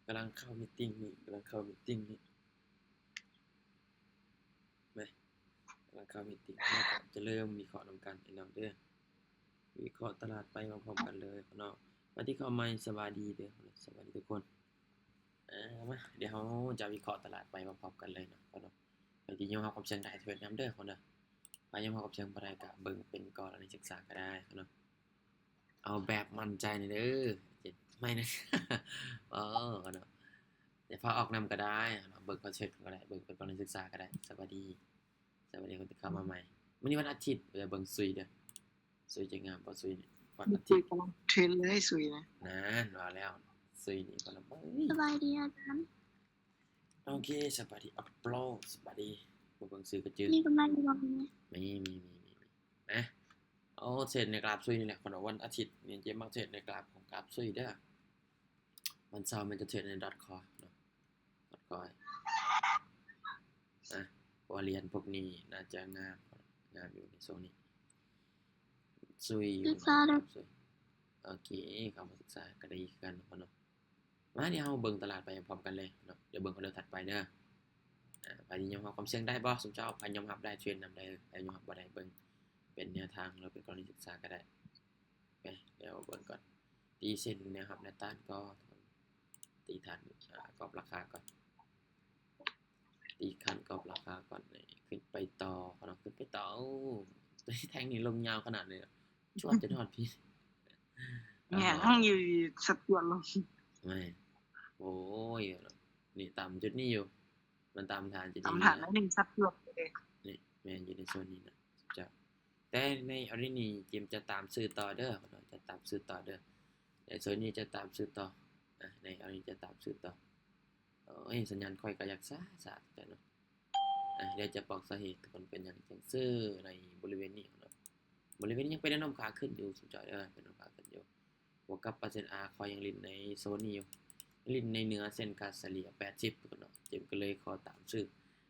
ກຳລັງເຂົ້າມີດຕິ້ງນີ້ ກຳລັງເຂົ້າມີດຕິ້ງນີ້ ມາ ກຳລັງເຂົ້າມີດຕິ້ງ ເຮົາກໍຈະເລີ່ມວິເຄາະນຳກັນ ພີ່ນ້ອງເດີ. ວິເຄາະຕະຫຼາດໄປພ້ອມໆກັນເລີຍເນາະ. ໃຜທີ່ເຂົ້າໃໝ່ ສະບາຍດີເດີ ສະບາຍດີທຸກຄົນ. ເອີ ມາ ດຽວເຮົາຈະວິເຄາະຕະຫຼາດໄປພ້ອມໆກັນເລີຍເນາະ ເນາະ. ໃຜທີ່ຍອມຮັບຄວາມສ່ຽງໄດ້ ເທຣດນຳເດີ ເນາະ. ໃຜຍອມຮັບຄວາມສ່ຽງບໍ່ໄດ້ ກໍເບິ່ງເປັນກໍລະນີສຶກສາກໍໄດ້ເນາະ. ເອົາແບບໝັ້ນໃຈໜ່ອຍເດີ ເຈັດ ໄມ່ນະ ເອີ ເນາະ. ຢ່າພາອອກນຳກໍໄດ້ເນາະ ເບິ່ງຄອນເຊັບກໍໄດ້ ເບິ່ງເປັນກໍລະນີສຶກສາກໍໄດ້. ສະບາຍດີ ສະບາຍດີຄົນທີ່ເຂົ້າມາໃໝ່. ມື້ນີ້ວັນອາທິດ ຢ່າເບິ່ງຊຸຍເດີ ຊຸຍຈະງາມບໍ່ຊຸຍນີ້ ວັນອາທິດ ກຳລັງເທຣນເລີຍຊຸຍນະ. ນັ້ນ ວ່າແລ້ວ ຊຸຍນີ້ກໍລະເບິ່ງ. ສະບາຍດີອາຈານ. ໂອເຄ ສະບາຍດີອັບໂຫຼດ ສະບາຍດີ. ບໍ່ເບິ່ງຊື່ກໍຈື່ ມີກຳໄລຢູ່ບໍ່? ມີ ມີ ມີ ມີ ມີ ນະ. ໂອ້ ເທຣດໃນກຣາຟຊຸຍນີ້ແຫຼະ ເພາະວ່າວັນອາທິດນີ້ຈະມັກເທຣດໃນກຣາຟຂອງກຣາຟຊຸຍເດີ. ວັນເສົາແມ່ນຈະເທຣດໃນດອດຄອຍເນາະ ດອດຄອຍ ນະ. ເພາະວ່າຫຼຽນພວກນີ້ໜ້າຈະງາມ ງາມຢູ່ໃນຊ່ວງນີ້ ຊຸຍຢູ່ ສຶກສາເດີ ຊຸຍ. ໂອເຄ ເຂົ້າມາສຶກສາກໍດີຄືກັນເນາະ. ມາ ດຽວເຮົາເບິ່ງຕະຫຼາດໄປພ້ອມກັນເລີຍເນາະ. ດຽວເບິ່ງອອເດີຖັດໄປເດີ. ອາ ໃຜທີ່ຍອມຮັບຄວາມສ່ຽງໄດ້ບໍ່? ຊຸມເຈົ້າ ໃຜຍອມຮັບໄດ້ ເທຣດນຳໄດ້ ໃຜຍອມຮັບບໍ່ໄດ້ ເບິ່ງເປັນແນວທາງ ຫຼືເປັນກໍລະນີສຶກສາກໍໄດ້. ໄປ ດຽວເບິ່ງກ່ອນ ຕີເສັ້ນແນວຮັບແນວຕ້ານກ່ອນ ຕີຖານ ອາ ກອບລາຄາກ່ອນ ຕີຂັ້ນກອບລາຄາກ່ອນ ຂຶ້ນໄປຕໍ່ເນາະ ຂຶ້ນໄປຕໍ່. ໂອ້ ແທ່ງນີ້ລົງຍາວຂະໜາດເລີຍ ຈວດຈົນຮອດພີ້ ແມ່ນ ຍັງຢູ່ສັດຈວດລົງ ແມ່ນ. ໂອ້ຍ ນີ້ຕາມຈຸດນີ້ຢູ່ ມັນຕາມຖານຈຸດນີ້ ຕາມຖານໜ້ອຍໜຶ່ງ ສັດຈວດເລີຍ. ນີ້ແມ່ນຢູ່ໃນໂຊນນີ້ນະ ເຈົ້າ. ແຕ່ໃນອາຣີນີ້ ເຈມຈະຕາມຊື້ຕໍ່ເດີ ຈະຕາມຊື້ຕໍ່ເດີ ໃນໂຊນນີ້ຈະຕາມຊື້ຕໍ່ ອາ ໃນອາຣີຈະຕາມຊື້ຕໍ່. ໂອ້ຍ ສັນຍານຂ້ອຍກໍຢາກຊ້າໆ ເນາະ. ອາ ດຽວຈະບອກສາເຫດກ່ອນ ເປັນຫຍັງຈັ່ງຊື້ໃນບໍລິເວນນີ້ເນາະ. ບໍລິເວນນີ້ຍັງເປັນແນວໂນ້ມຂາຂຶ້ນຢູ່ ສົນໃຈເດີ ເປັນແນວໂນ້ມຂາຂຶ້ນຢູ່. ບວກກັບເປີເຊັນອາ ຂ້ອຍຍັງຫຼິ້ນໃນໂຊນນີ້ຢູ່ ຍັງຫຼິ້ນໃນເໜືອເສັ້ນຄ່າສະເລ່ຍແປດສິບເນາະ. ເຈມກໍເລີຍຂໍຕາມຊື້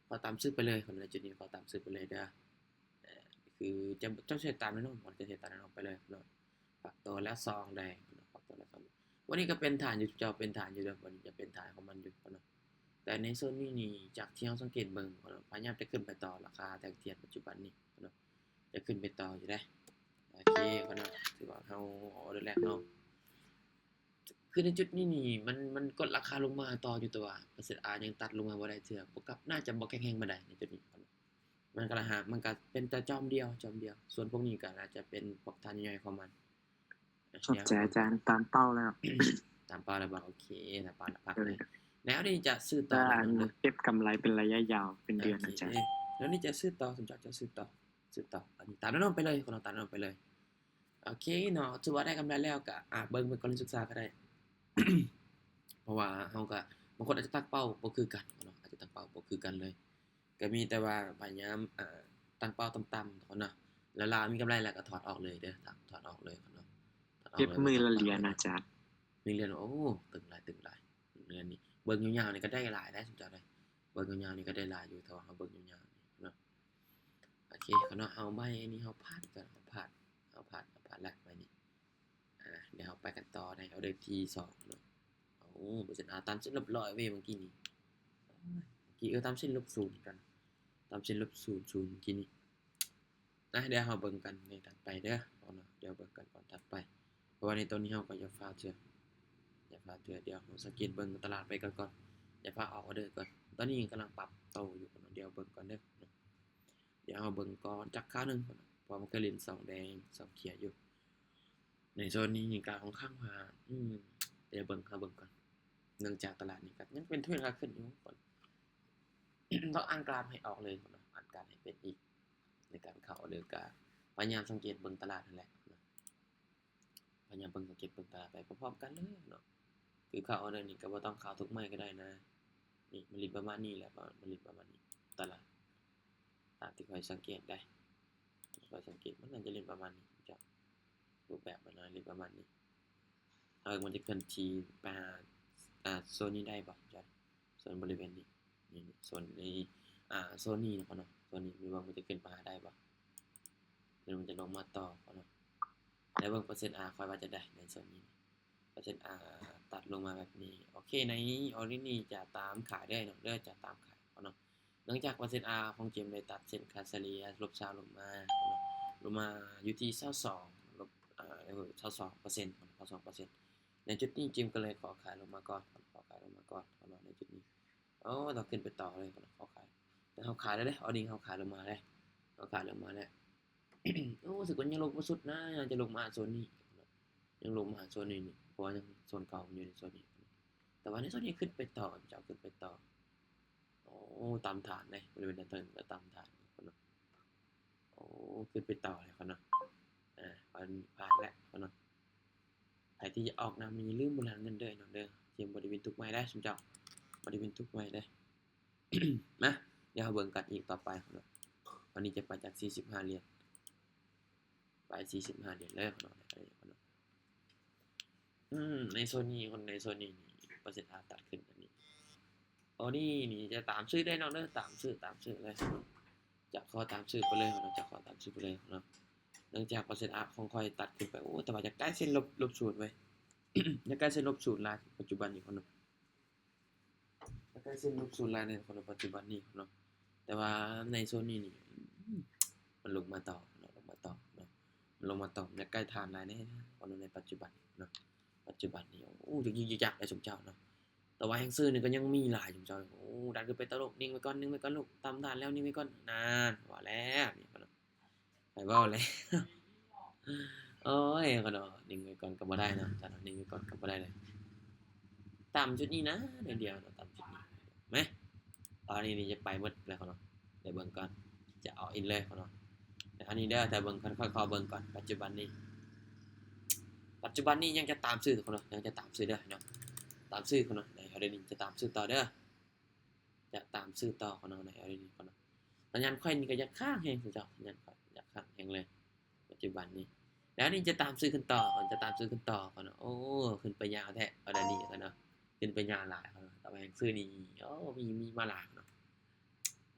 ຂໍຕາມຊື້ໄປເລີຍ ໃນຈຸດນີ້ຂໍຕາມຊື້ໄປເລີຍເດີ. ເອີ ຄືຈະ ເຈົ້າເຮັດຕາມແນວໂນ້ມ ເຈົ້າເຮັດຕາມແນວໂນ້ມໄປເລີຍເນາະ. ປັບຕົວແລ້ວສອງແດງເນາະ ປັບຕົວແລ້ວສອງ. ວັນນີ້ກໍເປັນຖານຢູ່ ເຈົ້າເປັນຖານຢູ່ເດີ ວັນນີ້ຈະເປັນຖານຂອງມັນຢູ່ເນາະ. ແຕ່ໃນໂຊນນີ້ນີ້ ຈາກທີ່ເຮົາສັງເກດເບິ່ງເນາະ ພະຍາຍາມຈະຂຶ້ນໄປຕໍ່ ລາຄາແທ່ງທຽນປັດຈຸບັນນີ້ເນາະ ຈະຂຶ້ນໄປຕໍ່ຢູ່ເດ້. ໂອເຄເນາະ ຖືວ່າເຮົາອອເດີແລກເນາະ. ຄືໃນຈຸດນີ້ນີ້ ມັນ ມັນກົດລາຄາລົງມາຕໍ່ຢູ່ ແຕ່ວ່າເປີເຊັນອາຍັງຕັດລົງມາບໍ່ໄດ້ເທື່ອ ບໍ່ກັບ ໜ້າຈະບໍ່ແຂງແຮງປານໃດໃນຈຸດນີ້. ມັນກໍລະຫາ ມັນກໍເປັນແຕ່ຈອມດຽວ ຈອມດຽວ ສ່ວນພວກນີ້ກໍອາດຈະເປັນພວກຖານຍ່ອຍໆຂອງມັນ. ຂອບໃຈອາຈານ ຕາມເປົ້າແລ້ວ ຕາມເປົ້າແລ້ວບໍ່? ໂອເຄ ຕາມເປົ້າແລ້ວ ພັກເລີຍ. ແນວນີ້ຈະຊື້ຕໍ່ເນາະ ເກັບກຳໄລເປັນໄລຍະຍາວ ເປັນເດືອນອາຈານ. ແນວນີ້ຈະຊື້ຕໍ່ ສົນໃຈຈະຊື້ຕໍ່ ຊື້ຕໍ່ ອັນນີ້ຕາມແນວໂນ້ມໄປເລີຍ ຕາມແນວໂນ້ມໄປເລີຍ. ໂອເຄເນາະ ຖືວ່າໄດ້ກຳໄລແລ້ວ ກໍ ອາ ເບິ່ງເປັນກໍລະນີສຶກສາກໍໄດ້ ເພາະວ່າເຮົາກໍ ບາງຄົນອາດຈະຕັ້ງເປົ້າບໍ່ຄືກັນເນາະ ອາດຈະຕັ້ງເປົ້າບໍ່ຄືກັນເລີຍ. ກໍມີແຕ່ວ່າພະຍາຍາມ ອາ ຕັ້ງເປົ້າຕ່ຳໆກ່ອນເນາະ ແລ້ວລາວມີກຳໄລແລ້ວກໍຖອດອອກເລີຍເດີ ຖອດອອກເລີຍເນາະ. ເກັບມື້ລະຫຼຽນອາຈານ ໜຶ່ງຫຼຽນ. ໂອ້ ຕຶງຫຼາຍ ຕຶງຫຼາຍ ເດືອນນີ້ ເບິ່ງຍາວໆນີ້ກໍໄດ້ຫຼາຍໄດ໋ ສົນໃຈໄດ໋ ເບິ່ງຍາວໆນີ້ກໍໄດ້ຫຼາຍຢູ່ ຖ້າວ່າເຮົາເບິ່ງຍາວໆນີ້ເນາະ. ໂອເຄເນາະ ເອົາໃບນີ້ ເຮົາພາດກ່ອນ ເຮົາພາດ ເຮົາພາດ ເຮົາພາດແລ້ວໃບນີ້. ອາ ດຽວເຮົາໄປກັນຕໍ່ໃນອອເດີທີສອງເນາະ. ໂອ້ ເປີເຊັນອາຕາມເສັ້ນລົບຮ້ອຍເວີຍ ເມື່ອກີ້ນີ້ ເມື່ອກີ້ ເອີ ຕາມເສັ້ນລົບສູນກັນ ຕາມເສັ້ນລົບສູນສູນເມື່ອກີ້ນີ້. ນະ ດຽວເຮົາເບິ່ງກັນໃນຖັດໄປເດີເນາະ ດຽວເບິ່ງກັນຕອນຖັດໄປ ເພາະວ່າໃນຕອນນີ້ເຮົາກໍຢ່າຟ້າວເທື່ອ ຢ່າຟ້າວເທື່ອ. ດຽວເຮົາສັງເກດເບິ່ງຕະຫຼາດໄປກ່ອນ ກ່ອນ ຢ່າຟ້າວອອກອອເດີກ່ອນ. ຕອນນີ້ກຳລັງປັບໂຕຢູ່ເນາະ ດຽວເບິ່ງກ່ອນເດີເນາະ. ດຽວເຮົາເບິ່ງກ່ອນຈັກຄາວໜຶ່ງ ເພາະວ່າມັນກໍຫຼິ້ນສອງແດງສອງຂຽວຢູ່ໃນໂຊນນີ້ ກໍຂ້ອນຂ້າງວ່າ ອືມ ດຽວເບິ່ງ ເຮົາເບິ່ງກ່ອນ ເນື່ອງຈາກຕະຫຼາດນີ້ກໍຍັງເປັນເທຣນຂາຂຶ້ນຢູ່ ຕ້ອງອ່ານກຣາຟໃຫ້ອອກເລີຍເນາະ ອ່ານການໃຫ້ເປັນອີກ ໃນການເຂົ້າ ຫຼືກະພະຍາຍາມສັງເກດເບິ່ງຕະຫຼາດຫັ້ນແຫຼະເນາະ ພະຍາຍາມເບິ່ງ ສັງເກດເບິ່ງຕະຫຼາດໄປພ້ອມໆກັນເລີຍເນາະ. ຄືເຂົ້າອອເດີນີ້ກໍບໍ່ຕ້ອງເຂົ້າທຸກໄມ້ກໍໄດ້ນະ ນີ້ມັນຫຼິ້ນປະມານນີ້ແຫຼະ ມັນຫຼິ້ນປະມານນີ້ ຕະຫຼາດ ຕາມທີ່ຂ້ອຍສັງເກດໄດ້ ຂ້ອຍສັງເກດມັນໜ້າຈະຫຼິ້ນປະມານນີ້ເຈົ້າ ຮູບແບບມັນໜ້າຈະຫຼິ້ນປະມານນີ້. ເອີ ມັນຈະເຄື່ອນທີ່ໄປຫາ ອາ ໂຊນນີ້ໄດ້ບໍ່ເຈົ້າ? ໂຊນບໍລິເວນນີ້ ນີ້ ໂຊນນີ້ ອາ ໂຊນນີ້ເນາະ ເນາະ ໂຊນນີ້ ເບິ່ງມັນຈະຂຶ້ນໄປຫາໄດ້ບໍ່ ຫຼືມັນຈະລົງມາຕໍ່ເນາະ. ແລ້ວເບິ່ງເປີເຊັນອາ ຂ້ອຍວ່າຈະໄດ້ໃນໂຊນນີ້ ເປີເຊັນອາຕັດລົງມາແບບນີ້. ໂອເຄ ໃນອໍເດນີ້ຈະຕາມຂາຍເດີເນາະ ເດີ ຈະຕາມຂາຍເນາະ. ເນື່ອງຈາກເປີເຊັນອາຂອງເກມໄດ້ຕັດເສັ້ນຄ່າສະເລ່ຍລົບຊາວລົງມາເນາະ ລົງມາຢູ່ທີ່ຊາວສອງ ລົບ ອາ ຊາວສອງເປີເຊັນ ຊາວສອງເປີເຊັນ. ໃນຈຸດນີ້ເກມກໍເລີຍຂໍຂາຍລົງມາກ່ອນ ຂໍຂາຍລົງມາກ່ອນເນາະ ໃນຈຸດນີ້. ໂອ້ ຕ້ອງຂຶ້ນໄປຕໍ່ເລີຍເນາະ ຂໍຂາຍ. ແຕ່ເຮົາຂາຍແລ້ວເດ້ ອໍເດນີ້ເຮົາຂາຍລົງມາແລ້ວ ເຮົາຂາຍລົງມາແລ້ວ. ໂອ້ ຮູ້ສຶກວ່າຍັງລົງບໍ່ສຸດນະ ຍັງຈະລົງມາຫາໂຊນນີ້ ຍັງລົງມາຫາໂຊນນີ້ ເພາະວ່າຍັງໂຊນເກົ່າມັນຢູ່ໃນໂຊນນີ້. ແຕ່ວ່າໃນໂຊນນີ້ຂຶ້ນໄປຕໍ່ ເຈົ້າຂຶ້ນໄປຕໍ່. ໂອ້ ຕາມຖານເດ້ ບໍລິເວນດ້ານເທິງກໍຕາມຖານເນາະ. ໂອ້ ຂຶ້ນໄປຕໍ່ແລ້ວເນາະ. ອາ ຜ່ານ ຜ່ານແລ້ວເນາະ. ໃຜທີ່ຈະອອກນຳນີ້ຢ່າລືມບໍ່ລັກເງິນເດີເນາະ ເດີ. ເກມບໍ່ໄດ້ເປັນທຸກໃໝ່ເດ້ຊຸມເຈົ້າ ບໍ່ໄດ້ເປັນທຸກໃໝ່ເດ້. ມາ ດຽວເຮົາເບິ່ງກັນອີກຕໍ່ໄປເນາະ. ອັນນີ້ຈະໄປຈາກສີ່ສິບຫ້າຫຼຽນ ໄປສີ່ສິບຫ້າຫຼຽນເລີຍເນາະ. ອືມ ໃນໂຊນນີ້ ໃນໂຊນນີ້ນີ້ ເປີເຊັນອາຕັດຂຶ້ນອັນນີ້. ອໍເດນີ້ຈະຕາມຊື້ເດີເນາະ ເດີ ຕາມຊື້ ຕາມຊື້ເລີຍເນາະ. ຈະຂໍຕາມຊື້ໄປເລີຍເນາະ ຈະຂໍຕາມຊື້ໄປເລີຍເນາະ. ເນື່ອງຈາກເປີເຊັນອາຂອງຂ້ອຍຕັດຂຶ້ນໄປ ໂອ້ ແຕ່ວ່າຢາກໄດ້ເສັ້ນລົບ ລົບສູນເວີ້ຍ ຢາກໄດ້ເສັ້ນລົບສູນຫຼາຍປັດຈຸບັນນີ້ເນາະ. ໃກ້ໆເສັ້ນລົບສູນຫຼາຍແນ່ເນາະ ປັດຈຸບັນນີ້ເນາະ. ແຕ່ວ່າໃນໂຊນນີ້ນີ້ ອືມ ມັນລົງມາຕໍ່ເນາະ ລົງມາຕໍ່ເນາະ ມັນລົງມາຕໍ່ ໃກ້ຖານຫຼາຍແນ່ເນາະ ໃນປັດຈຸບັນເນາະ. ປັດຈຸບັນນີ້ ໂອ້ ຍຶກໆຍັກໆໄດ້ສົມເຈົ້າເນາະ. ແຕ່ວ່າແຮງຊື້ນີ້ກໍຍັງມີຫຼາຍສົມເຈົ້າ. ໂອ້ ດັນຂຶ້ນໄປຕໍ່ລູກ ນິ່ງໄວ້ກ່ອນ ນິ່ງໄວ້ກ່ອນລູກ ຕຳຖານແລ້ວ ນິ່ງໄວ້ກ່ອນ ນັ້ນ ວ່າແລ້ວນີ້ເນາະ. ຂ້ອຍເວົ້າແລ້ວ ໂອ້ຍ ຂ້ອຍເນາະ ນິ່ງໄວ້ກ່ອນກໍບໍ່ໄດ້ເນາະ ເຈົ້າເນາະ ນິ່ງໄວ້ກ່ອນກໍບໍ່ໄດ້ເລີຍ. ຕາມຈຸດນີ້ນະ ໜ້ອຍດຽວເນາະ ຕາມຈຸດນີ້. ມາ ຕອນນີ້ນີ້ຈະໄປໝົດແລ້ວເນາະ ດຽວເບິ່ງກ່ອນ ຈະ all in ເລີຍເນາະ. ອັນນີ້ເດີ ຖ້າເບິ່ງ ຂ້ອຍຂໍເບິ່ງກ່ອນ ປັດຈຸບັນນີ້ ປັດຈຸບັນນີ້ຍັງຈະຕາມຊື້ເນາະ ຍັງຈະຕາມຊື້ເດີເນາະ ຕາມຊື້ເນາະ. ໃນເຮົາດຽວນີ້ຈະຕາມຊື້ຕໍ່ເດີ ຈະຕາມຊື້ຕໍ່ເນາະ ໃນເຮົາດຽວນີ້ເນາະ. ສັນຍານຂ້ອຍນີ້ກໍຢາກຄ້າງແຮງເຈົ້າ ສັນຍານຂ້ອຍຢາກຄ້າງແຮງເລີຍປັດຈຸບັນນີ້. ແລ້ວນີ້ຈະຕາມຊື້ຂຶ້ນຕໍ່ ຈະຕາມຊື້ຂຶ້ນຕໍ່ເນາະ. ໂອ້ ຂຶ້ນໄປຍາວແທ້ ອາດຽວນີ້ເນາະ ຂຶ້ນໄປຍາວຫຼາຍເນາະ. ແຕ່ວ່າແຮງຊື້ນີ້ ໂອ້ ມີ ມີມາຫຼາຍເນາະ.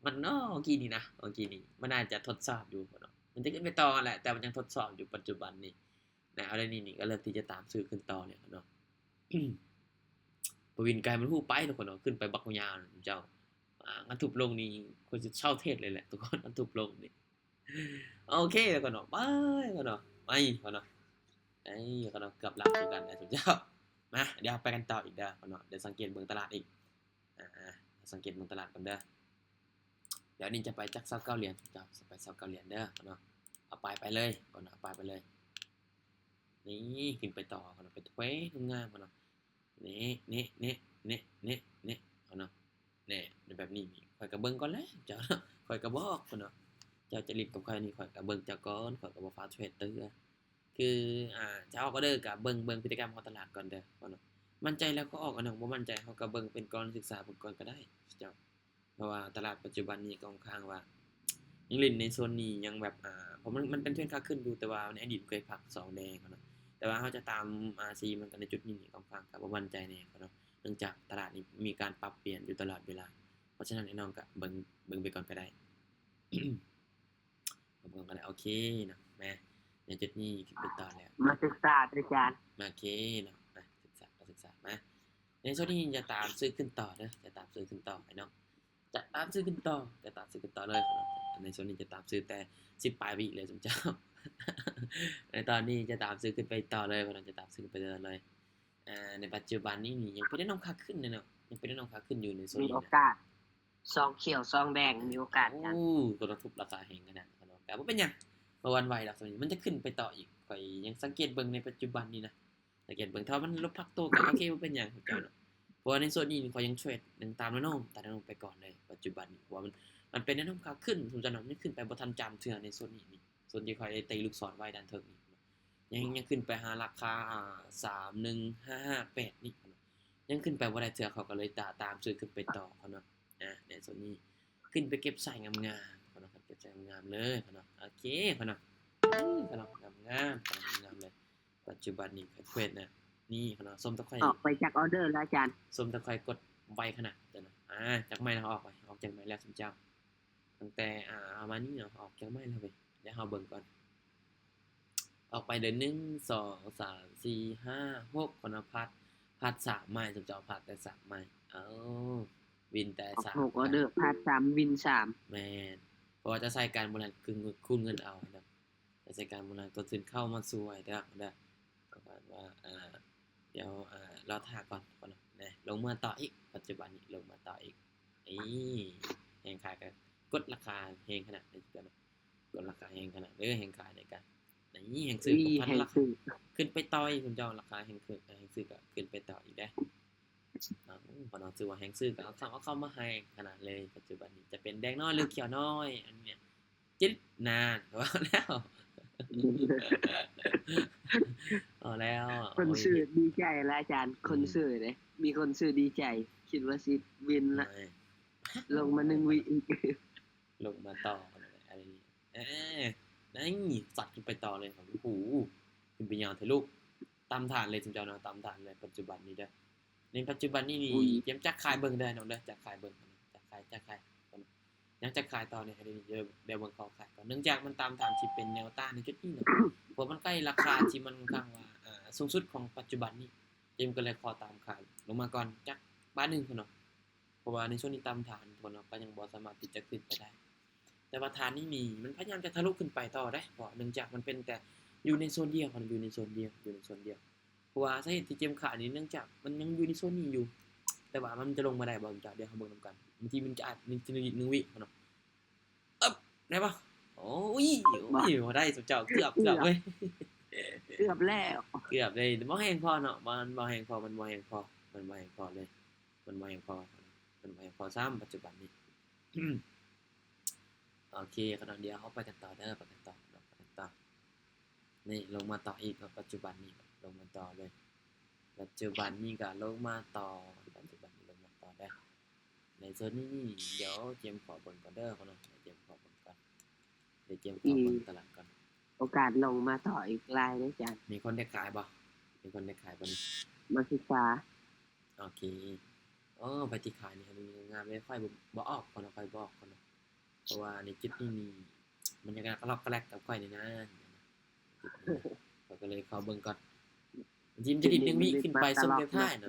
ມັນເນາະ ເມື່ອກີ້ນີ້ນະ ເມື່ອກີ້ນີ້ມັນອາດຈະທົດສອບຢູ່ເນາະ ມັນຈະຂຶ້ນໄປຕໍ່ຫັ້ນແຫຼະ ແຕ່ມັນຍັງທົດສອບຢູ່ປັດຈຸບັນນີ້ນະ. ອາດຽວນີ້ນີ້ກໍເລີ່ມທີ່ຈະຕາມຊື້ຂຶ້ນຕໍ່ແລ້ວເນາະ. ປະວິນໄກມັນຮູ້ໄປທຸກຄົນເນາະ ຂຶ້ນໄປບັກຍາວເຈົ້າ. ອາ ຄັນທຸບລົງນີ້ຂ້ອຍຊິເຊົາເທຣດເລີຍແຫຼະທຸກຄົນ ຄັນທຸບລົງນີ້. ໂອເຄທຸກຄົນເນາະ ໄປກ່ອນເນາະ ໄປກ່ອນເນາະ ໄປກ່ອນເນາະ. ເກືອບຫຼັກຄືກັນນະເຈົ້າ. ມາ ດຽວເຮົາໄປກັນຕໍ່ອີກເດີເນາະ ດຽວສັງເກດເບິ່ງຕະຫຼາດອີກ. ອາ ສັງເກດເບິ່ງຕະຫຼາດກ່ອນເດີ. ດຽວນີ້ຈະໄປຈັກຊາວເກົ້າຫຼຽນເຈົ້າ ຈະໄປຊາວເກົ້າຫຼຽນເດີເນາະ. ເອົາປາຍໄປເລີຍກ່ອນເນາະ ເອົາປາຍໄປເລີຍ. ນີ້ ຂຶ້ນໄປຕໍ່ເນາະ ໄປເທຣດງາມໆເນາະ. ນີ້ ນີ້ ນີ້ ນີ້ ນີ້ ນີ້ເນາະ ແນ່ ແບບນີ້ນີ້ ຂ້ອຍກໍເບິ່ງກ່ອນແຫຼະເຈົ້າ ຂ້ອຍກໍບອກເນາະ. ເຈົ້າຈະຫຼິ້ນກັບຂ້ອຍນີ້ ຂ້ອຍກໍເບິ່ງເຈົ້າກ່ອນ ຂ້ອຍກໍບໍ່ຟ້າວເທຣດເທື່ອ. ຄື ອາ ຈະອອກກໍເດີ ກໍເບິ່ງ ເບິ່ງພຶດຕິກຳຂອງຕະຫຼາດກ່ອນເດີເນາະ. ໝັ້ນໃຈແລ້ວກໍອອກເນາະ ບໍ່ໝັ້ນໃຈເຮົາກໍເບິ່ງເປັນກໍສຶກສາເບິ່ງກ່ອນກໍໄດ້ເຈົ້າ. ເພາະວ່າຕະຫຼາດປັດຈຸບັນນີ້ກໍຄ່ອນຂ້າງວ່າຍັງຫຼິ້ນໃນໂຊນນີ້ຍັງແບບ ອາ ເພາະມັນ ມັນເປັນເທຣນຂາຂຶ້ນຢູ່ ແຕ່ວ່າໃນອະດີດເຄີຍພັກສອງແດງເນາະ. ແຕ່ວ່າເຮົາຈະຕາມ ອາ ຊີວິດມັນກັນໃນຈຸດນີ້ນີ້ ຂ້ອນຂ້າງກໍບໍ່ໝັ້ນໃຈແນ່ເນາະ ເນື່ອງຈາກຕະຫຼາດນີ້ມີການປັບປ່ຽນຢູ່ຕະຫຼອດເວລາ. ເພາະສະນັ້ນ ໄອ້ນ້ອງກໍເບິ່ງ ເບິ່ງໄປກ່ອນກໍໄດ້ ເບິ່ງໄປກ່ອນກໍໄດ້. ໂອເຄເນາະ ມາ ໃນຈຸດນີ້ຂຶ້ນໄປຕໍ່ແລ້ວ ມາສຶກສາອາຈານ ໂອເຄເນາະ ມາສຶກສາ ມາສຶກສາ ມາ. ໃນໂຊນນີ້ຈະຕາມຊື້ຂຶ້ນຕໍ່ເດີ ຈະຕາມຊື້ຂຶ້ນຕໍ່ໄອ້ນ້ອງ ຈະຕາມຊື້ຂຶ້ນຕໍ່ ຈະຕາມຊື້ຂຶ້ນຕໍ່ເລີຍເນາະ. ໃນໂຊນນີ້ຈະຕາມຊື້ແຕ່ສິບປາຍວິເລີຍຊຸມເຈົ້າ. ໃນຕອນນີ້ຈະຕາມຊື້ຂຶ້ນໄປຕໍ່ເລີຍເນາະ ຈະຕາມຊື້ຂຶ້ນໄປຕໍ່ເລີຍ. ອາ ໃນປັດຈຸບັນນີ້ນີ້ຍັງເປັນແນວໂນ້ມຂາຂຶ້ນເນາະ ຍັງເປັນແນວໂນ້ມຂາຂຶ້ນຢູ່ໃນໂຊນນີ້ນະ ມີໂອກາດ ສອງຂຽວສອງແດງ ມີໂອກາດ ໂອ້ ກໍຕ້ອງທຸບລາຄາແຮງຂະໜາດນັ້ນເນາະ. ກໍບໍ່ເປັນຫຍັງ ບໍ່ຫວັ່ນໄຫວດອກ ໂຊນນີ້ມັນຈະຂຶ້ນໄປຕໍ່ອີກ. ຂ້ອຍຍັງສັງເກດເບິ່ງໃນປັດຈຸບັນນີ້ນະ ສັງເກດເບິ່ງ ຖ້າວ່າມັນລົບພັກໂຕກໍໂອເຄ ບໍ່ເປັນຫຍັງເຈົ້າເນາະ. ເພາະວ່າໃນໂຊນນີ້ຂ້ອຍຍັງເທຣດ ຍັງຕາມແນວໂນ້ມ ຕາມແນວໂນ້ມໄປກ່ອນເລີຍປັດຈຸບັນນີ້ ເພາະວ່າມັນ ມັນເປັນແນວໂນ້ມຂາຂຶ້ນ ສົມມຸດເນາະ ມັນຂຶ້ນໄປບໍ່ທັນຈຳເທື່ອໃນໂຊນນີ້ນີ້ ໂຊນທີ່ຂ້ອຍໄດ້ຕີລູກສອນໄວ້ດ້ານເທິງນີ້ ຍັງ ຍັງຂຶ້ນໄປຫາລາຄາ ອາ ສາມໜຶ່ງຫ້າຫ້າແປດນີ້ເນາະ ຍັງຂຶ້ນໄປບໍ່ໄດ້ເທື່ອ ເຂົາກໍເລີຍຕາ ຕາມຊື້ຂຶ້ນໄປຕໍ່ເນາະ. ອາ ໃນໂຊນນີ້ຂຶ້ນໄປເກັບສາຍງາມໆເນາະ ເກັບສາຍງາມໆເລີຍເນາະ. ໂອເຄເນາະ ອືມ ເນາະ ງາມໆ ງາມໆເລີຍ. ປັດຈຸບັນນີ້ຂ້ອຍເທຣດນະ ນີ້ເນາະ ສົມແຕ່ຂ້ອຍອອກໄປຈັກອໍເດີລະອາຈານ ສົມແຕ່ຂ້ອຍກົດໄວຂະໜາດເນາະ. ອາ ຈັກໄມ້ລະ ອອກໄປ ອອກຈັກໄມ້ແລ້ວຊຸມເຈົ້າ ຕັ້ງແຕ່ ອາ ເອົາມານີ້ເນາະ ອອກຈັກໄມ້ແລ້ວເວີຍ ດຽວເຮົາເບິ່ງກ່ອນ. ອອກໄປເດີ ໜຶ່ງ ສອງ ສາມ ສີ່ ຫ້າ ຫົກ ຄົນນະພັດ ພັດສາມໄມ້ ເຈົ້າພັດແຕ່ສາມໄມ້ ເອົ້າ ວິນແຕ່ສາມ ຫົກອອເດີ ພັດສາມ ວິນສາມ ແມ່ນ ເພາະວ່າຈະໃຊ້ການໂບລານຄືນເງິນເອົາເນາະ ຈະໃຊ້ການໂບລານຕົ້ນທຶນເຂົ້າມາຊ່ວຍເດີເດີ ປະມານວ່າ ອ່າ ດຽວ ອ່າ ລໍຖ້າກ່ອນ ນະ ລົງມາຕໍ່ອີກ ປັດຈຸບັນນີ້ລົງມາຕໍ່ອີກ ນີ້ແຮງຂາຍກໍກົດລາຄາແຮງຂະໜາດນີ້ ກົດລາຄາແຮງຂະໜາດເດີ ແຮງຂາຍໃນການ ນີ້ແຮງຊື້ກໍພັດລາຄາຂຶ້ນໄປຕໍ່ອີກ ເຈົ້າລາຄາແຮງຂຶ້ນ ແຮງຊື້ກໍຂຶ້ນໄປຕໍ່ອີກເດ້ ເອົ້າ ພວກນ້ອງຖືວ່າແຮງຊື້ກໍເອົາເຂົ້າ ເອົາເຂົ້າມາໃຫ້ຂະໜາດເລີຍ ປັດຈຸບັນນີ້ຈະເປັນແດງນ້ອຍ ຫຼື ຂຽວນ້ອຍ ອັນນີ້ ຈິດ ນານ ເວົ້າແລ້ວ ເວົ້າແລ້ວ ຄົນຊື້ ໂອ້ຍ ດີໃຈລະອາຈານ ອືມ ຄົນຊື້ເດ້ ມີຄົນຊື້ດີໃຈ ຄິດວ່າຊິວິນລະ ໂອ້ຍ ລົງມາໜຶ່ງວິອີກ ລົງມາຕໍ່ ອັນນີ້ ເອີ ນີ້ ຊັດຂຶ້ນໄປຕໍ່ເລີຍ ໂອ້ໂຫ ຂຶ້ນໄປຍາວແທ້ລູກ ຕາມຖານເລີຍ ຊຸມເຈົ້າເນາະ ຕາມຖານເລີຍ ປັດຈຸບັນນີ້ເດີ ໃນປັດຈຸບັນນີ້ນີ້ ຕຽມຈັບຂາຍເບິ່ງເດີນ້ອງເດີ ຈັບຂາຍເບິ່ງ ຈັບຂາຍ ຈັບຂາຍ ຍັງຈັບຂາຍຕໍ່ນີ້ ດຽວເບິ່ງເຂົາຂາຍກ່ອນ ເນື່ອງຈາກມັນຕາມຖານທີ່ເປັນແນວຕ້ານໃນຈຸດນີ້ເນາະ ເພາະມັນໃກ້ລາຄາທີ່ມັນຂ້ອນຂ້າງວ່າ ອ່າ ສູງສຸດຂອງປັດຈຸບັນນີ້ ເຈມກໍເລີຍຂໍຕາມຂາຍລົງມາກ່ອນຈັກບາດໜຶ່ງພຸ້ນເນາະ ເພາະວ່າໃນຊ່ວງນີ້ຕາມຖານພຸ້ນເນາະ ກໍຍັງບໍ່ສາມາດທີ່ຈະຂຶ້ນໄປໄດ້ ແຕ່ວ່າຖານນີ້ນີ້ ມັນພະຍາຍາມຈະທະລຸຂຶ້ນໄປຕໍ່ເດ້ ເພາະເນື່ອງຈາກມັນເປັນແຕ່ຢູ່ໃນໂຊນດຽວ ຢູ່ໃນໂຊນດຽວ ຢູ່ໃນໂຊນດຽວ ເພາະວ່າສາເຫດທີ່ເຈມຂາຍນີ້ ເນື່ອງຈາກມັນຍັງຢູ່ໃນໂຊນນີ້ຢູ່ ແຕ່ວ່າມັນຈະລົງມາໄດ້ບໍ່ ດຽວເຮົາເບິ່ງນຳກັນ ບາງທີມັນຈະອາດໜຶ່ງ ໜຶ່ງ ໜຶ່ງວິພຸ້ນເນາະ ອຶບ ໄດ້ບໍ່? ໂອ້ຍ ໂອ້ຍ ບໍ່ໄດ້ ເຈົ້າ ເກືອບ ເກືອບເວີຍ ເກືອບແລ້ວ ເກືອບເລີຍ ບໍ່ແຮງພໍເນາະ ມັນບໍ່ແຮງພໍ ມັນບໍ່ແຮງພໍ ມັນບໍ່ແຮງພໍເລີຍ ມັນບໍ່ແຮງພໍ ມັນບໍ່ແຮງພໍຊ້ຳ ປັດຈຸບັນນີ້ ໂອເຄ ຂະນ້ອຍ ດຽວເຮົາໄປກັນຕໍ່ເດີ ໄປກັນຕໍ່ ໄປກັນຕໍ່ ນີ້ລົງມາຕໍ່ອີກເນາະ ປັດຈຸບັນນີ້ລົງມາຕໍ່ເລີຍ ປັດຈຸບັນນີ້ກໍລົງມາຕໍ່ ປັດຈຸບັນນີ້ລົງມາຕໍ່ເດີ ໃນໂຊນນີ້ ດຽວເຈມຂໍເບິ່ງກ່ອນເດີ ຂະນ້ອຍ ເຈມຂໍເບິ່ງກ່ອນ ດຽວເຈມຂໍເບິ່ງຕະຫຼາດກ່ອນ ໂອກາດລົງມາຕໍ່ອີກຫຼາຍເດ້ອາຈານ ມີຄົນໄດ້ຂາຍບໍ່? ມີຄົນໄດ້ຂາຍບໍ່ນີ້? ມາສຶກສາ ໂອເຄ ໂອ້ ໄປທີ່ຂາຍນີ້ ງາມເລີຍ ຂ້ອຍບໍ່ອອກກ່ອນເນາະ ຂ້ອຍບໍ່ອອກກ່ອນເນາະ ເພາະວ່າໃນຈຸດນີ້ນີ້ ມັນຍັງກະລັອກກະແລັກກັບຂ້ອຍນີ້ນະ ຂ້ອຍກໍເລີຍເຂົ້າເບິ່ງກ່ອນ ມັນຈະດິດໜຶ່ງວິຂຶ້ນໄປຊົງແນວທ້າຍນະ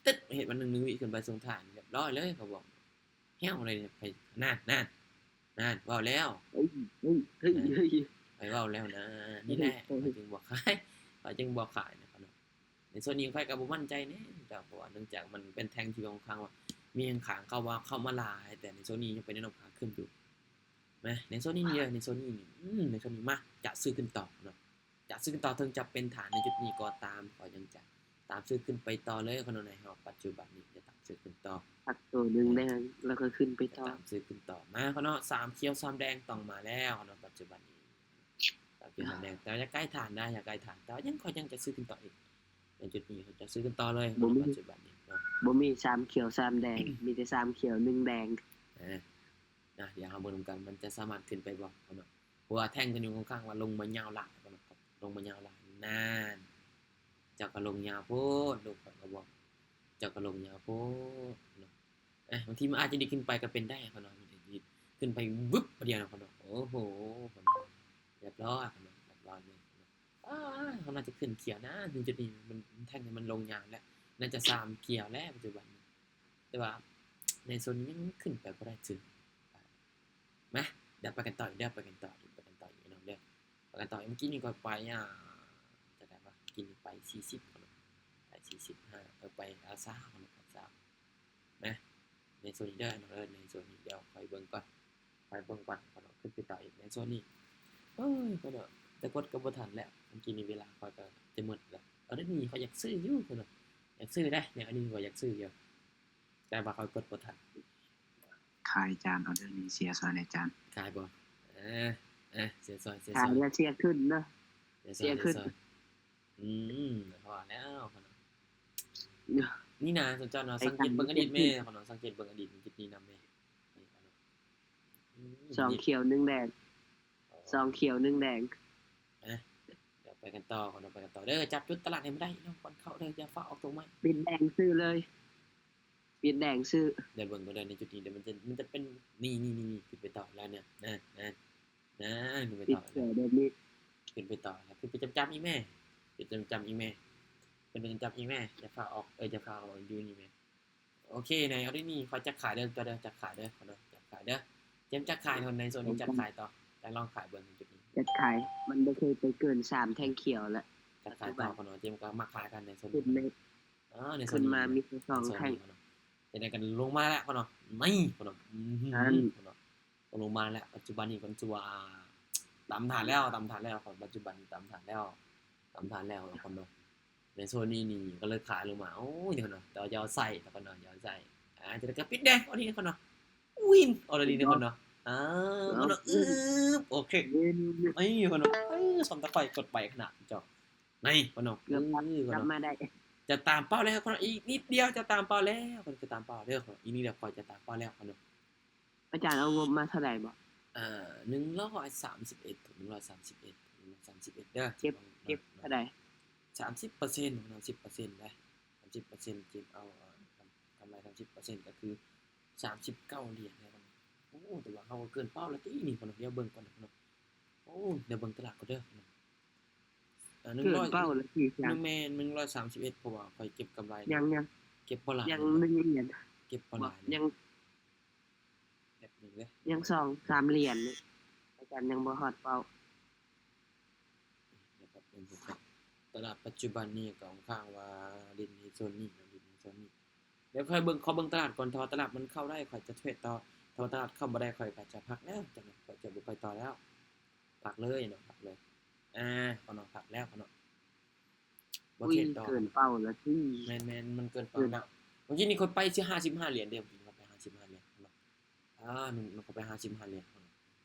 ຕຶດ ເຮັດມັນໜຶ່ງວິຂຶ້ນໄປຊົງທ້າຍ ຮຽບຮ້ອຍເລີຍ ເຂົາບອກ ແຫ້ວເລີຍ ນານ ນານ ນານ ເວົ້າແລ້ວ ເຮີ້ຍ ເຮີ້ຍ ເຮີ້ຍ ເຮີ້ຍ ຂ້ອຍເວົ້າແລ້ວນະ ນີ້ແຫຼະ ຂ້ອຍຈຶ່ງບໍ່ຂາຍ ຂ້ອຍຈຶ່ງບໍ່ຂາຍນະ ໃນໂຊນນີ້ຂ້ອຍກໍບໍ່ໝັ້ນໃຈແນ່ເຈົ້າ ເພາະວ່າເນື່ອງຈາກມັນເປັນແທ່ງທີ່ຂ້ອນຂ້າງວ່າ ມີແຮງຂາເຂົ້າມາ ເຂົ້າມາຫຼາຍ ແຕ່ໃນໂຊນນີ້ຍັງເປັນແນວໂນ້ມຂາຂຶ້ນຢູ່ ນະ ໃນໂຊນນີ້ເດີ ໃນໂຊນນີ້ ອືມ ໃນໂຊນນີ້ ມາ ຈະຊື້ຂຶ້ນຕໍ່ເນາະ ຈະຊື້ຂຶ້ນຕໍ່ ເຖິງຈະເປັນຖານໃນຈຸດນີ້ກໍຕາມ ຂ້ອຍຍັງຈະຕາມຊື້ຂຶ້ນໄປຕໍ່ເລີຍ ຂະນ້ອຍ ໃນຮອບປັດຈຸບັນນີ້ ຈະຕາມຊື້ຂຶ້ນຕໍ່ ພັກໂຕໜຶ່ງແດງ ແລ້ວກໍຂຶ້ນໄປຕໍ່ ຕາມຊື້ຂຶ້ນຕໍ່ ມາຂະນ້ອຍ ສາມຂຽວສາມແດງຕ້ອງມາແລ້ວຂະນ້ອຍ ປັດຈຸບັນນີ້ ສາມຂຽວສາມແດງ ແຕ່ວ່າຢາກໃກ້ຖານນະ ຢາກໃກ້ຖານ ແຕ່ວ່າຍັງ ຂ້ອຍຍັງຈະຊື້ຂຶ້ນຕໍ່ອີກ ໃນຈຸດນີ້ຂ້ອຍຈະຊື້ຂຶ້ນຕໍ່ເລີຍ ປັດຈຸບັນນີ້ເນາະ ບໍ່ມີສາມຂຽວສາມແດງ ມີແຕ່ສາມຂຽວໜຶ່ງແດງ ເອີ ນະ ດຽວເຮົາເບິ່ງນຳກັນ ມັນຈະສາມາດຂຶ້ນໄປບໍ່ເນາະ ເພາະວ່າແທ່ງຕົວນີ້ຂ້ອນຂ້າງວ່າລົງມາຍາວຫຼາຍ ລົງມາຍາວຫຼາຍ ນານ ເຈົ້າກໍລົງຍາວໂພດ ລູກຂ້ອຍກໍບອກ ເຈົ້າກໍລົງຍາວໂພດເນາະ ເອີ ບາງທີມັນອາດຈະດີດຂຶ້ນໄປກໍເປັນໄດ້ຂະນ້ອຍ ມັນຈະດີດຂຶ້ນໄປວຶບບາດດຽວນະຂະນ້ອຍ ໂອ້ໂຫ ຮຽບຮ້ອຍຂະນ້ອຍ ຮຽບຮ້ອຍເລີຍຂະນ້ອຍ ອາ ເຮົາໜ້າຈະຂຶ້ນຂຽວນະ ເຖິງຈຸດນີ້ມັນ ມັນແທ່ງນີ້ມັນລົງຍາວແລ້ວ ໜ້າຈະສາມຂຽວແລ້ວປັດຈຸບັນນີ້ ແຕ່ວ່າໃນໂຊນນີ້ຍັງຂຶ້ນໄປບໍ່ໄດ້ເທື່ອ ມາ ດຽວໄປກັນຕໍ່ອີກເດີ ໄປກັນຕໍ່ອີກ ໄປກັນຕໍ່ອີກເນາະເດີ ໄປກັນຕໍ່ອີກ ເມື່ອກີ້ນີ້ຂ້ອຍໄປ ອ່າ ຈັ່ງໃດວະ ເມື່ອກີ້ນີ້ໄປສີ່ສິບເນາະ ໄປສີ່ສິບຫ້າ ເອີ ໄປ ອ່າ ຊາວເນາະ ຊາວ ນະ ໃນໂຊນນີ້ເດີ ໃນໂຊນນີ້ ດຽວຂ້ອຍເບິ່ງກ່ອນ ຂ້ອຍເບິ່ງກ່ອນ ຂ້ອຍຂຶ້ນໄປຕໍ່ອີກໃນໂຊນນີ້ ໂອ້ຍ ຂ້ອຍເນາະ ແຕ່ກົດກໍບໍ່ທັນແລ້ວ ເມື່ອກີ້ນີ້ເວລາຂ້ອຍກໍຈະໝົດແລ້ວ ເອົາ ດຽວນີ້ຂ້ອຍຢາກຊື້ຢູ່ ຂ້ອຍເນາະ ຢາກຊື້ໄດ໋ ແນວອັນນີ້ຂ້ອຍຢາກຊື້ຢູ່ ແຕ່ວ່າຂ້ອຍກົດບໍ່ທັນ ຂາຍຈານ ອອເດີນີ້ເສຍຊ່ອຍແດ່ຈານ ຂາຍບໍ່? ເອີ ເອີ ເສຍຊ່ອຍ ເສຍຊ່ອຍ ຂາຍແລ້ວເສຍຂຶ້ນເນາະ ເສຍ ເສຍຂຶ້ນ ອືມ ພໍແລ້ວ ນີ້ນະ ສົນໃຈເນາະ ສັງເກດເບິ່ງອະດີດແມ່ ຂອງນ້ອງ ສັງເກດເບິ່ງອະດີດຈຸດນີ້ນຳແມ່ ອືມ ສອງຂຽວໜຶ່ງແດງ ສອງຂຽວໜຶ່ງແດງ ເອີ ດຽວໄປກັນຕໍ່ ຂອງນ້ອງໄປກັນຕໍ່ເດີ ຈັບຈຸດຕະຫຼາດໃຫ້ມັນໄດ້ ນ້ອງກ່ອນເຂົ້າເດີ ຢ່າຟ້າວອອກຕົວໃໝ່ ປິດແດງຊື້ເລີຍ ປິດແດງຊື້ ດຽວເບິ່ງກ່ອນເດີ ໃນຈຸດນີ້ ດຽວມັນຈະ ມັນຈະເປັນ ນີ້ໆໆ ຂຶ້ນໄປຕໍ່ແລ້ວເນຍ ນະ ນະ ນະ ຂຶ້ນໄປຕໍ່ແລ້ວ ເດີ ມີ ຂຶ້ນໄປຕໍ່ ແລ້ວຂຶ້ນໄປຈ້ຳໆອີກແມ້ ຂຶ້ນໄປຈ້ຳໆອີກແມ້ ຂຶ້ນໄປຈ້ຳໆອີກແມ້ ຢ່າຟ້າວອອກ ເອີ ຢ່າຟ້າວອອກ ຢູ່ນີ້ແມ້. ໂອເຄ ໃນອອເດີນີ້ຂ້ອຍຈັກຂາຍເດີ ເຈົ້າເດີ ຈັກຂາຍເດີ ຂ້ອຍເດີ ຈັກຂາຍເດີ ເຈມຈັກຂາຍ ໃນໂຊນນີ້ຈັກຂາຍຕໍ່ ຈັກລອງຂາຍເບິ່ງຈຸດນີ້ ຈັກຂາຍ ມັນບໍ່ເຄີຍໄປເກີນສາມແທ່ງຂຽວລະ ຈັກຂາຍຕໍ່ ຂ້ອຍເນາະ ເຈມກໍມັກຂາຍກັນໃນໂຊນນີ້ ເອີ ໃນໂຊນນີ້ ຂຶ້ນມາມີແຕ່ສອງແທ່ງ ເຮັດໃດກັນ ລົງມາແລ້ວ ຂ້ອຍເນາະ ນີ້ ຂ້ອຍເນາະ ອືມ ຂ້ອຍເນາະ ລົງມາແລ້ວ ປັດຈຸບັນນີ້ກໍຖືວ່າຕຳຖານແລ້ວ ຕຳຖານແລ້ວ ປັດຈຸບັນນີ້ຕຳຖານແລ້ວ ຕຳຖານແລ້ວ ຂ້ອຍເນາະ. ໃນໂຊນນີ້ນີ້ກໍເລີຍຂາຍລົງມາ ໂອ້ຍ ເນາະ ແຕ່ວ່າຢ່າເອົາໃສ່ ແລ້ວກໍເນາະ ຢ່າເອົາໃສ່ ອາ ຈະໄດ້ກໍປິດເດ້ ອັນນີ້ກໍເນາະ ວິນ ອອເດີນີ້ເນາະ ອາ ເນາະ ອືບ ໂອເຄ ນີ້ ເນາະ ເອີ ສ່ຳຕາຂ້ອຍກົດໄປຂະໜາດເຈົ້າ ນີ້ ເນາະ ເກືອບ ເອີ ເນາະ ມາໄດ້ ຈະຕາມເປົ້າແລ້ວ ເນາະ ອີກນິດດຽວຈະຕາມເປົ້າແລ້ວ ຈະຕາມເປົ້າເດີ ເນາະ ອີກນິດດຽວຂ້ອຍຈະຕາມເປົ້າແລ້ວ ເນາະ. ອາຈານເອົາງົບມາເທົ່າໃດບໍ? ເອີ ໜຶ່ງຮ້ອຍສາມສິບເອັດ ໜຶ່ງຮ້ອຍສາມສິບເອັດ ໜຶ່ງຮ້ອຍສາມສິບເອັດເດີ ເກັບ ເກັບເທົ່າໃດ? ສາມສິບເປີເຊັນ ສາມສິບເປີເຊັນເດ້ ສາມສິບເປີເຊັນ ເກັບເອົາ ເອີ ກຳ ກຳໄລສາມສິບເປີເຊັນ ກໍຄືສາມສິບເກົ້າຫຼຽນເດ້. ໂອ້ ແຕ່ວ່າເຮົາກໍເກີນເປົ້າແລ້ວຕິນີ້ ເນາະ ດຽວເບິ່ງກ່ອນເນາະ ໂອ້ ດຽວເບິ່ງຕະຫຼາດກ່ອນເດີ ເກີນເປົ້າແລ້ວຕິ ແມ່ນ ໜຶ່ງຮ້ອຍສາມສິບເອັດ ເພາະວ່າຂ້ອຍເກັບກຳໄລ ຍັງ ຍັງ ເກັບບໍ່ຫຼາຍ ຍັງໜຶ່ງຫຼຽນ ເກັບບໍ່ຫຼາຍ ຍັງ ແປັບໜຶ່ງເດີ ຍັງສອງສາມຫຼຽນນີ້ ອາຈານຍັງບໍ່ຮອດເປົ້າ ດຽວແປັບໜຶ່ງ ຕະຫຼາດປັດຈຸບັນນີ້ກໍຂ້ອນຂ້າງວ່າຫຼິ້ນໃນໂຊນນີ້ ຫຼິ້ນໃນໂຊນນີ້ ດຽວຂ້ອຍເບິ່ງ ຂໍເບິ່ງຕະຫຼາດກ່ອນ ຖ້າວ່າຕະຫຼາດມັນເຂົ້າໄດ້ ຂ້ອຍຈະເທຣດຕໍ່ ຖ້າວ່າຕະຫຼາດເຂົ້າບໍ່ໄດ້ ຂ້ອຍກໍຈະພັກແລ້ວ ຈັ່ງນັ້ນຂ້ອຍຈະບໍ່ໄປຕໍ່ແລ້ວ ພັກເລີຍເນາະ ພັກເລີຍ ອາ ເນາະ ພັກແລ້ວເນາະ ບໍ່ເທຣດຕໍ່ ເກີນເປົ້າລະຕິ ແມ່ນໆ ມັນເກີນເປົ້າແລ້ວ ມື້ກີ້ນີ້ຂ້ອຍໄປຊິຫ້າສິບຫ້າຫຼຽນເດ້ ມື້ກີ້ນີ້ຂ້ອຍໄປຫ້າສິບຫ້າຫຼຽນເນາະ ອາ ມັນ ມັນກໍໄປຫ້າສິບຫ້າຫຼຽນ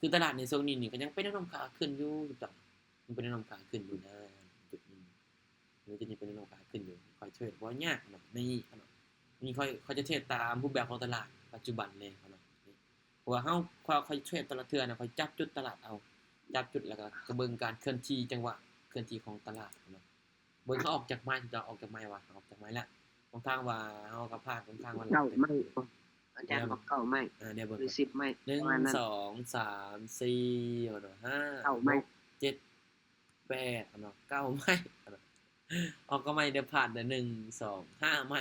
ຄືຕະຫຼາດໃນຊ່ວງນີ້ນີ້ກໍຍັງເປັນແນວໂນ້ມຂາຂຶ້ນຢູ່ ຍັງເປັນແນວໂນ້ມຂາຂຶ້ນຢູ່ນະ ຈຸດນີ້ ເອີ ຈຸດນີ້ເປັນແນວໂນ້ມຂາຂຶ້ນຢູ່ ຂ້ອຍເທຣດບໍ່ຍາກເນາະ ນີ້ເນາະ ນີ້ຂ້ອຍ ຂ້ອຍຈະເທຣດຕາມຮູບແບບຂອງຕະຫຼາດປັດຈຸບັນເລີຍເນາະ ເພາະວ່າເຮົາ ຂ້ອຍ ຂ້ອຍເທຣດແຕ່ລະເທື່ອນະ ຂ້ອຍຈັບຈຸດຕະຫຼາດເອົາ ຈັບຈຸດ ແລ້ວກໍ ກໍເບິ່ງການເຄື່ອນທີ່ ຈັງຫວະເຄື່ອນທີ່ຂອງຕະຫຼາດເນາະ ເບິ່ງເຮົາອອກຈາກໄມ້ ເຮົາອອກຈາກໄມ້ວ່າ ເຮົາອອກຈາກໄມ້ແລ້ວ ຂ້ອນຂ້າງວ່າເຮົາກໍຜ່ານຂ້ອນຂ້າງວ່າ ເກົ້າໄມ້ ອາຈານບອກເກົ້າໄມ້ ເອີ ດຽວເບິ່ງ ຫຼືສິບໄມ້ ໜຶ່ງ ປະມານນັ້ນ ສອງ ສາມ ສີ່ ຫ້າ ຫົກ ເຈັດ ແປດ ເນາະ ເກົ້າໄມ້ ອອກເກົ້າໄມ້ ດຽວຜ່ານເດີ ໜຶ່ງ ສອງ ຫ້າໄມ້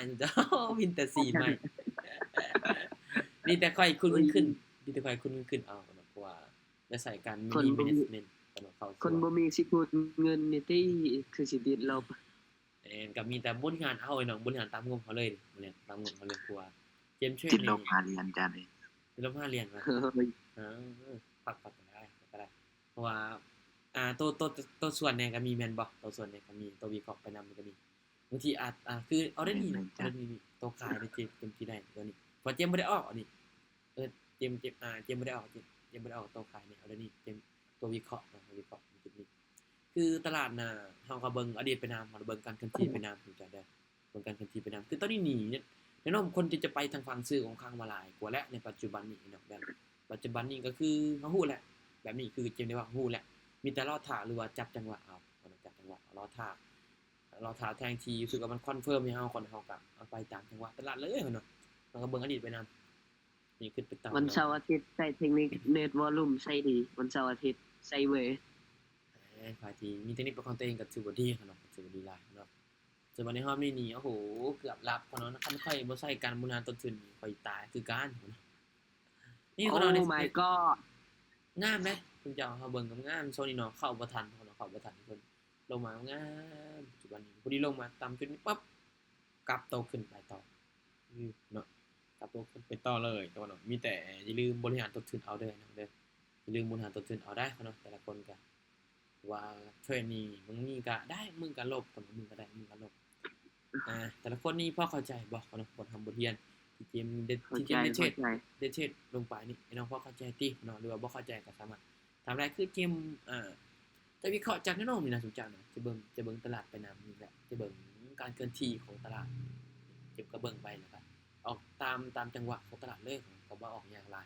ມີແຕ່ສີ່ໄມ້ ມີແຕ່ຂ້ອຍຄູນເງິນຂຶ້ນ ມີແຕ່ຂ້ອຍຄູນເງິນຂຶ້ນເອົາເນາະ ເພາະວ່າໄດ້ໃຊ້ການມີ management ເນາະ ເຂົ້າ ຄົນບໍ່ມີຊິຄູນເງິນນີ້ຕິ ຄືຊິຕິດລົບ ແມ່ນ ກໍມີແຕ່ບໍລິຫານເອົາເນາະ ບໍລິຫານຕາມງົບເຮົາເລີຍ ບໍລິຫານຕາມງົບເຮົາເລີຍ ເພາະວ່າເກມເທຣດ ຕິດລົບຫ້າຫຼຽນ ອາຈານເອີຍ ຕິດລົບຫ້າຫຼຽນ ເອີ ພັກ ພັກກໍໄດ້ ພັກກໍໄດ້ ເພາະວ່າ ອ່າ ໂຕ ໂຕ ໂຕສວນແດ່ກໍມີແມ່ນບໍ່? ໂຕສວນແດ່ກໍມີ ໂຕວິເຄາະໄປນຳກໍມີ ບາງທີອາດ ອ່າ ຄືເອົາໄດ້ນີ້ ເອົາໄດ້ນີ້ ໂຕຂາຍໄດ້ເຈມ ເຈມຊິໄດ້ໂຕນີ້ ເພາະເຈມບໍ່ໄດ້ອອກອັນນີ້ ເອີ ເຈມ ເຈມ ອ່າ ເຈມບໍ່ໄດ້ອອກ ເຈມ ເຈມບໍ່ໄດ້ອອກໂຕຂາຍນີ້ ເອົາໄດ້ນີ້ ເຈມ ໂຕວິເຄາະເນາະ ໂຕວິເຄາະຈຸດນີ້ ຄືຕະຫຼາດນະ ເຮົາກໍເບິ່ງອະດີດໄປນຳ ເຮົາເບິ່ງການເຄື່ອນທີ່ໄປນຳ ເຂົ້າໃຈເດີ ເບິ່ງການເຄື່ອນທີ່ໄປນຳ ຄືຕອນນີ້ນີ້ ແນວໂນ້ມຄົນທີ່ຈະໄປທາງຝັ່ງຊື້ຂ້ອນຂ້າງວ່າຫຼາຍກວ່າແລ້ວ ໃນປັດຈຸບັນນີ້ເນາະ ແບບປັດຈຸບັນນີ້ກໍຄືເຮົາຮູ້ແລ້ວ ແບບນີ້ຄືເຈມໄດ້ວ່າເຮົາຮູ້ແລ້ວ ມີແຕ່ລໍຖ້າ ຫຼືວ່າຈັບຈັງຫວະເອົາ ເນາະ ຈັບຈັງຫວະເອົາ ລໍຖ້າ ລໍຖ້າແທ່ງທີ່ຮູ້ສຶກວ່າມັນຄອນເຟີມໃຫ້ເຮົາກ່ອນ ເຮົາກໍເອົາໄປຕາມຈັງຫວະຕະຫຼາດເລີຍເນາະ ເຮົາກໍເບິ່ງອະດີດໄປນຳ ນີ້ຂຶ້ນໄປຕາມ ວັນເສົາອາທິດໃຊ້ເທັກນິກ ເນັດວໍລຸ່ມໃຊ້ດີ ວັນເສົາອາທິດໃຊ້ເວີຍ ເອີ ໃຜທີ່ມີເທັກນິກເປັນຂອງຕົວເອງກໍຖືວ່າດີເນາະ ຖືວ່າດີຫຼາຍເນາະ ສ່ວນໃນຮອບນີ້ນີ້ ໂອ້ໂຫ ເກືອບຫຼັບເນາະ ຄັນຂ້ອຍບໍ່ໃຊ້ການບໍລິຫານຕົ້ນທຶນນີ້ ຂ້ອຍຕາຍຄືກັນເນາະ ນີ້ເນາະ Oh my god ງາມເດ້ ເພິ່ນເຈົ້າ ເຮົາເບິ່ງງາມໆ ຊ່ວງນີ້ເນາະ ເຂົ້າບໍ່ທັນເນາະ ເຂົ້າບໍ່ທັນເພິ່ນ ລົງມາງາມ ປັດຈຸບັນນີ້ ພໍດີລົງມາຕາມຈຸດນີ້ປັບ ກັບໂຕຂຶ້ນໄປຕໍ່ ເນາະ ກັບໂຕຂຶ້ນໄປຕໍ່ເລີຍ ແຕ່ວ່າເນາະ ມີແຕ່ຢ່າລືມບໍລິຫານຕົ້ນທຶນເອົາເດີ ເນາະ ເດີ ຢ່າລືມບໍລິຫານຕົ້ນທຶນເອົາໄດ້ເນາະ ແຕ່ລະຄົນກໍ ວ່າເທຣດນີ້ບາງມື້ກໍໄດ້ ບາງມື້ກໍຫຼົບ ບາງມື້ກໍໄດ້ ບາງມື້ກໍຫຼົບ ອ່າ ແຕ່ລະຄົນນີ້ພໍເຂົ້າໃຈບໍ່ເນາະ ບົດທຳບົດຮຽນທີ່ເຈມໄດ້ ທີ່ເຈມໄດ້ເທຣດ ໄດ້ເທຣດລົງໄປນີ້ ນ້ອງພໍເຂົ້າໃຈຕິເນາະ ຫຼືວ່າບໍ່ເຂົ້າໃຈກໍສາມາດຖາມໄດ້ ຄືເຈມ ອ່າ ຈະວິເຄາະຈາກແນວໂນ້ມນີ້ນະ ສົມມຸດເນາະ ຈະເບິ່ງ ຈະເບິ່ງຕະຫຼາດໄປນຳນີ້ແຫຼະ ຈະເບິ່ງການເຄື່ອນທີ່ຂອງຕະຫຼາດ ເຈມກໍເບິ່ງໄປ ແລ້ວກໍອອກຕາມ ຕາມຈັງຫວະຂອງຕະຫຼາດເລີຍ ກໍບໍ່ອອກຍາກຫຼາຍ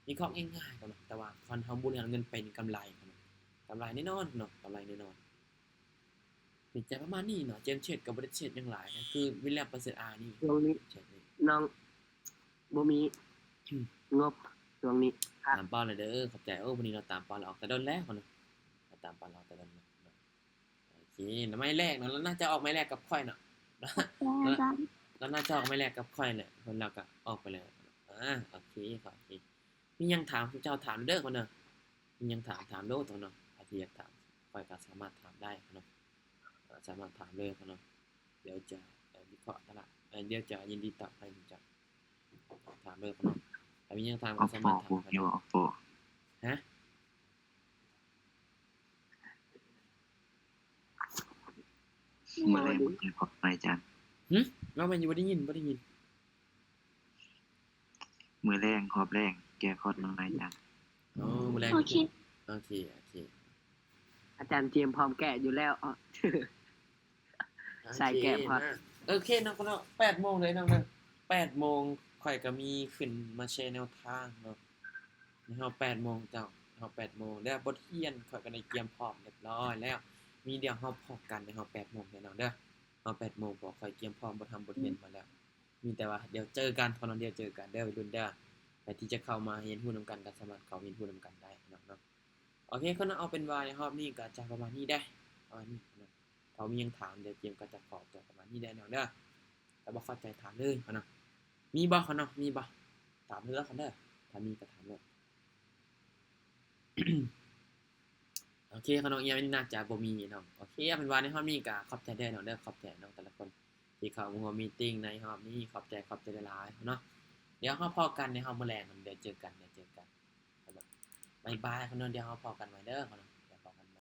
ວິເຄາະງ່າຍໆ ເນາະ ແຕ່ວ່າຄັນເຮົາບໍລິຫານເງິນເປັນ ກຳໄລເນາະ ກຳໄລແນ່ນອນເນາະ ກຳໄລແນ່ນອນ ມີແຕ່ປະມານນີ້ເນາະ ເຈມເທຣດກໍບໍ່ໄດ້ເທຣດຫຍັງຫຼາຍ ກໍຄືວິນແລັບເປີເຊັນອານີ້ ຊ່ວງນີ້ ເທຣດນີ້ ນ້ອງບໍ່ມີ ອືມ ງົບຊ່ວງນີ້ ຕາມເປົ້າແລ້ວເດີ ຂອບໃຈ ໂອ້ ມື້ນີ້ເນາະ ຕາມເປົ້າແລ້ວ ອອກແຕ່ດົນແລ້ວເນາະ ຕາມເປົ້າແລ້ວ ອອກແຕ່ດົນແລ້ວ ເຄ ໄມ້ແລກເນາະ ລາວໜ້າຈະອອກໄມ້ແລກກັບຂ້ອຍເນາະ ລາວໜ້າຈະອອກໄມ້ແລກກັບຂ້ອຍແຫຼະ ເພິ່ນລາວກໍອອກໄປແລ້ວ. ອາ ໂອເຄ ໂອເຄ ມີຫຍັງຖາມ ເຈົ້າເຈົ້າຖາມເດີເນາະ ມີຫຍັງຖາມ ຖາມໂລດເນາະ ໃຜທີ່ຢາກຖາມ ຂ້ອຍກໍສາມາດຖາມໄດ້ເນາະ ສາມາດຖາມເລີຍເນາະ ດຽວຈະວິເຄາະຕະຫຼາດ ດຽວຈະຍິນດີຕອບໃຫ້ເຈົ້າ ຖາມເລີຍເນາະ ໃຜມີຫຍັງຖາມກໍສາມາດຖາມໄດ້. ຮະ? ມື້ແລງແກ້ຄອດໜ້ອຍອາຈານ. ຫຶ? ເວົ້າໃໝ່ຢູ່ ບໍ່ໄດ້ຍິນ ບໍ່ໄດ້ຍິນ. ມື້ແລງຮອບແລງແກ້ຄອດໜ້ອຍອາຈານ. ອໍ ມື້ແລງ ໂອເຄ ໂອເຄ ໂອເຄ ອາຈານຕຽມພ້ອມແກ້ຢູ່ແລ້ວ ສາຍແກ້ພອດ. ໂອເຄເນາະ ເນາະ ແປດໂມງເລີຍເນາະ ແປດໂມງ ຂ້ອຍກໍມີຂຶ້ນມາແຊແນວທາງເນາະ ໃນຮອບແປດໂມງເຈົ້າ ຮອບແປດໂມງ ແລ້ວບົດຮຽນຂ້ອຍກໍໄດ້ກຽມພ້ອມຮຽບຮ້ອຍແລ້ວ ມີດຽວເຮົາພໍ້ກັນໃນຮອບແປດໂມງເດີນ້ອງເດີ ຮອບແປດໂມງ ເພາະຂ້ອຍກຽມພ້ອມບົດຮຽນມາແລ້ວ. ມີແຕ່ວ່າດຽວເຈີກັນເນາະ ດຽວເຈີກັນເດີ ໄວລຸ້ນເດີ ໃຜທີ່ຈະເຂົ້າມາຮຽນຮູ້ນຳກັນກໍສາມາດເຂົ້າຮຽນຮູ້ນຳກັນໄດ້ເນາະ. ໂອເຄ ເນາະ ເອົາເປັນວ່າໃນຮອບນີ້ກໍຈະປະມານນີ້ເດີ ປະມານນີ້ເນາະ ຖ້າມີຫຍັງຖາມ ດຽວເຈມກໍຈະຂໍຕົວປະມານນີ້ເດີນ້ອງເດີ ຖ້າບໍ່ເຂົ້າໃຈຖາມເລີຍເນາະ ມີບໍ່ເນາະ ມີບໍ່ ຖາມເລີຍເດີ ຖ້າມີກໍຖາມເລີຍ. ໂອເຄເນາະ ອີ່ຫຍັງນີ້ໜ້າຈະບໍ່ມີເນາະ. ໂອເຄ ເອົາເປັນວ່າໃນຮອບນີ້ກໍຂອບໃຈເດີນ້ອງເດີ ຂອບໃຈນ້ອງແຕ່ລະຄົນທີ່ເຂົ້າມາຮ່ວມມີຕິງໃນຮອບນີ້ ຂອບໃຈ ຂອບໃຈຫຼາຍໆເນາະ. ດຽວເຮົາພໍ້ກັນໃນຮອບມື້ແລງ ດຽວເຈີກັນ ດຽວເຈີກັນເນາະ ບາຍບາຍເນາະ ດຽວເຮົາພໍ້ກັນໃໝ່ເດີເນາະ.